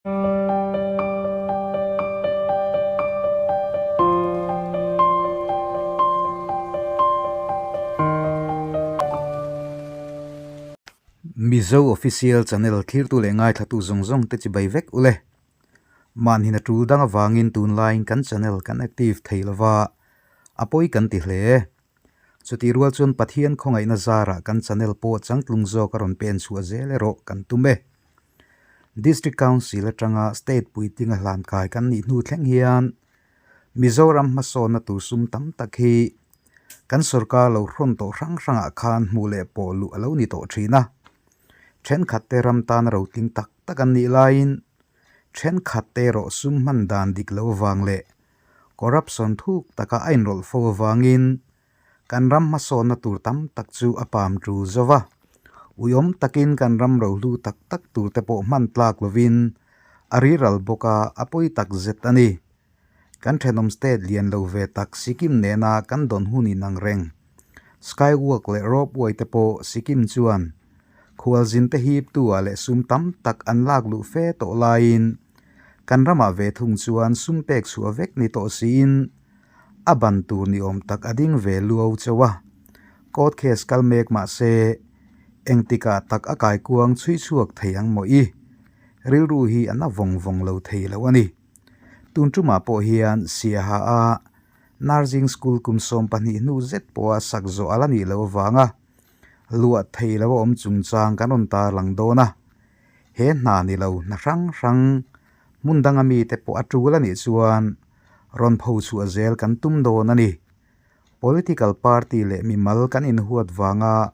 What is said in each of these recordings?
Mizo Official Channel thlirtu leh ngaithlatu zawng zawng te chibai vek ule. Mahni a tul dang avangin tunlaiin kan channel kan active thei lova, a pawi kan ti hle. Chutih rual chuan Pathian khawngaihna zarah kan channel pawh changtlung zawk a rawn pen chhuah zel erawh kan tum e. District Council atanga State puitlinga hlankai kan nih hnu thleng hian Mizoram hmasawnna tur sum tam tak hi kan sorkar lo hrawn tawh hrang hrangah khan hmuh leh pawh luh a lo ni tawh thin a. Thenkhat te ram tana rotling tak tak an nih laiin thenkhat te erawh sum hman dan dik lo avang leh corruption thuk taka a inrawlh fo avangin Kan ram hmasawnna tur tam tak chu a pam tul zo va, uiawm takin kan ram rohlu tak tak tur te pawh hman tlak lovin a riral bawk a, a pawi tak zet a ni. Kan thenawm state lian lo ve tak Sikkim nena kan dawn hun inang reng. Skywalk leh ropeway te pawh Sikkim chuan khualzin te hip tu ah leh sum tam tak an lak luh fe tawh laiin kan ramah ve thung chuan sum pek chhuah vek ni tawh siin A ban tur ni awm tak a ding ve luau chauh a, court case kal mek mah se engtikah tak a kaikuang chhui chhuak thei ang maw i? Rilru hi a na vawng vawng lo thei lo a ni. Tun tumah pawh hian Siaha a Nursing School kum 12 hnu zet pawha sak zawh a la nih loh avanga luah thei lo a awm chungchang kan rawn tarlang dawn a, he hna ni lo hna hrang hrang hmun danga mite pawh a tul a nih chuan rawn pho chhuah zel kan tum dawn a ni. Political party leh mimal kan inhuat vanga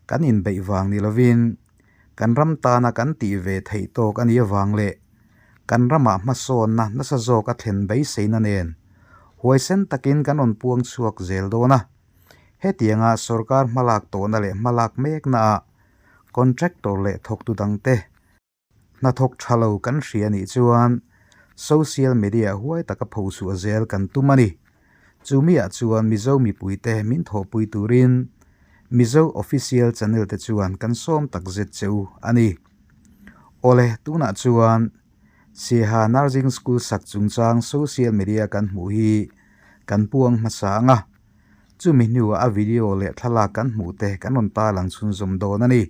kan inbeih vang ni lovin kan ram tana kan tih ve theih tawk a nih avang leh kan ramah hmasawnna nasa zawk a thlen beiseina nen huaisen takin kan rawn puang chhuak zel dawn a. Hetianga sorkar hmalak tawhna leh hmalak meknaah contractor leh thawktu dangte Hnathawk tha lo kan hria nih chuan social media huai taka pho chhuah zel kan tum a ni. Chumiah chuan Mizo mipuite min thawhpui turin Mizo Official Channel te chuan kan sawm tak zet che u a ni. Awle, tunah chuan Siaha Nursing School sak chungchang social media kan hmuh hi kan puang hmasa ang a. Chumi hnuah a video leh thlalak kan hmuh te kan rawn tarlang chhunzawm dawn a ni.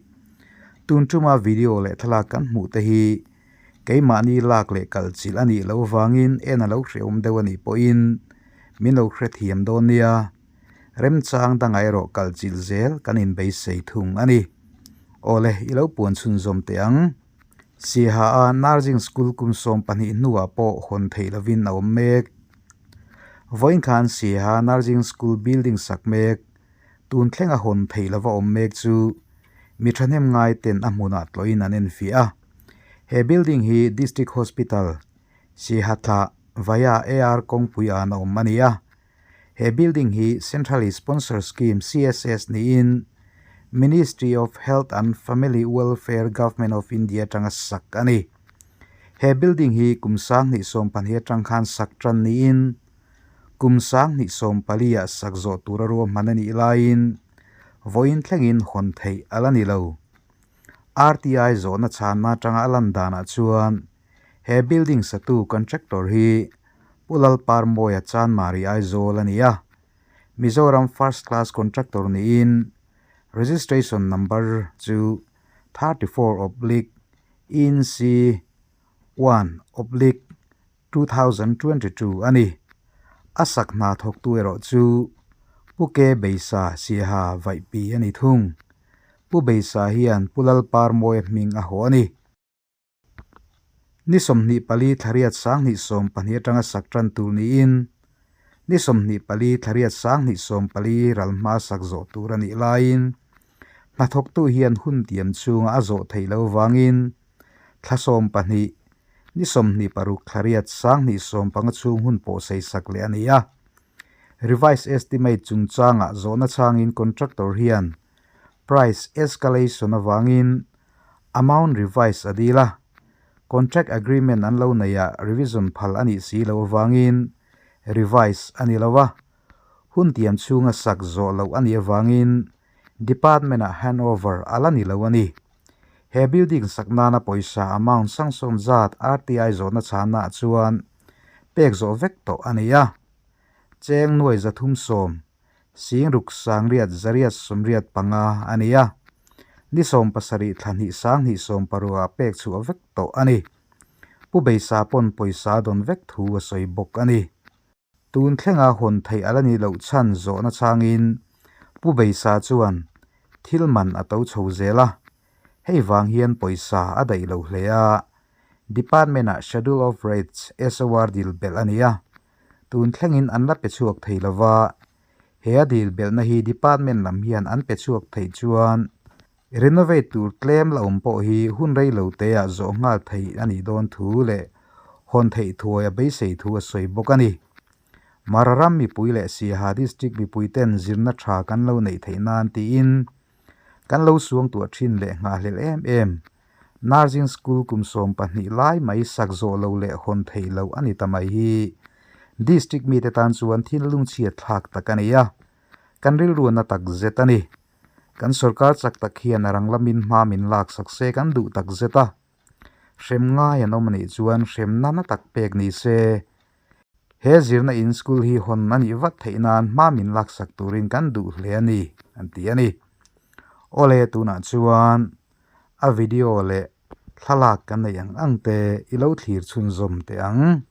Tun tuma video leh thlalak kan hmuh te hi keimahni lak leh kal chilh a nih loh avangin en a lo hrehawm deuh a nih pawhin min lo hrethiam dawn nia. Remchang dangah erawh kal chilh zel kan inbeisei thung a ni. Awle, i lo puan chhunzawm teh ang. Siaha a Nursing School kum 12 hnuah pawh hawn theih lovin a awm mek. Vawiin khan Siaha Nursing School building sak mek, tun thlenga hawn theih lova awm mek chu mi thahnem ngai ten a hmunah tlawhin an enfiah a. He building hi District Hospital, Siaha thlah via AR kawngpui an a awm a ni a. He building hi Centrally Sponsored Scheme, CSS, niin Ministry of Health and Family Welfare, Government of India atanga sak a ni. He building hi kum 2012 atang khan sak tan niin kum 2014 ah sak zawh tura ruahman a nih laiin vawiin thlengin hawn theih a la ni lo. RTI zawhna chhanna atanga a lan danah chuan He building satu contractor hi Pu Lalparmawia Chanmari Aizawl a ni a, Mizoram First Class Contractor niin registration number chu 34 oblique INC 1 oblique 2022 a ni. A sak hna thawktu erawh chu Pu Ke Beisa Siaha Vaihpi a ni thung. Pu Beisa hian Pu Lalparmawia hming a haw a ni. Ni 24 thla riat 2012 atanga sak tan tur niin ni 24 thla riat 2014 ral hma sak zawh tur a nih laiin hnathawktu hian hun tiam chhunga a zawh theih loh vangin thla 12 ni 26 thla riat 2015 chhung hun pawh sei sak leh a ni a. Revised estimate chungchangah zawhna chhangin contractor hian price escalation avangin amount revise a dil a, contract agreement an lo nei ah revision phal a nih si loh avangin revise a ni lo a, hun tiam chhunga sak zawh loh a nih avangin department ah handover a la ni lo a ni. He building sak nana pawisa amount sangsawn zat RTI zawhna chhannaah chuan pek zawh vek tawh a ni a. Cheng nuai 310, Singruk sangriat zariat 85 a ni a. Ni 17 thla hnih 2016 ah pek chhuah vek tawh a ni. Pu Beisa pawn pawisa dawn vek thu a sawi bawk a ni. Tun thlenga hawn theih a la nih loh chhan zawhna changin Pu Beisa chuan thil man a to chho zel a, hei vang hian pawisa a daih lo hle a, Department-ah Schedule of Rates, SOR, dil belh a ni a, tun thlengin an la pe chhuak thei lo va, he a dil belhna hi Department lam hian an pe chhuak theih chuan Renovate tur tlem la awm pawh hi hun rei lo te ah zawh nghal theih a nih dawn thu leh hawn theih thuai a beisei thu a sawi bawk a ni. Mara ram mipui leh Siaha District mipui ten zirna tha kan lo neih theih nan tiin kan lo suangtuah thin leh nghahhlelh em em. Nursing School kum 12 lai mai sak zawh lo leh hawn theih loh a ni ta mai hi District mite tan chuan thil lungchhiat thlak tak a ni a, kan rilruana tak zet a ni. Kan sorkar chak tak hian a rang lamin hma min lak sak se kan duh tak zet a. Hrem ngai an awm a nih chuan hremna na tak pek ni se. He zirna in school hi hawn a nih vat theih nan hma min lak sak turin kan duh hle a ni, an ti a ni. Awle tunah chuan a video leh thlalak kan neih ang ang te i lo thlir chhunzawm teh ang.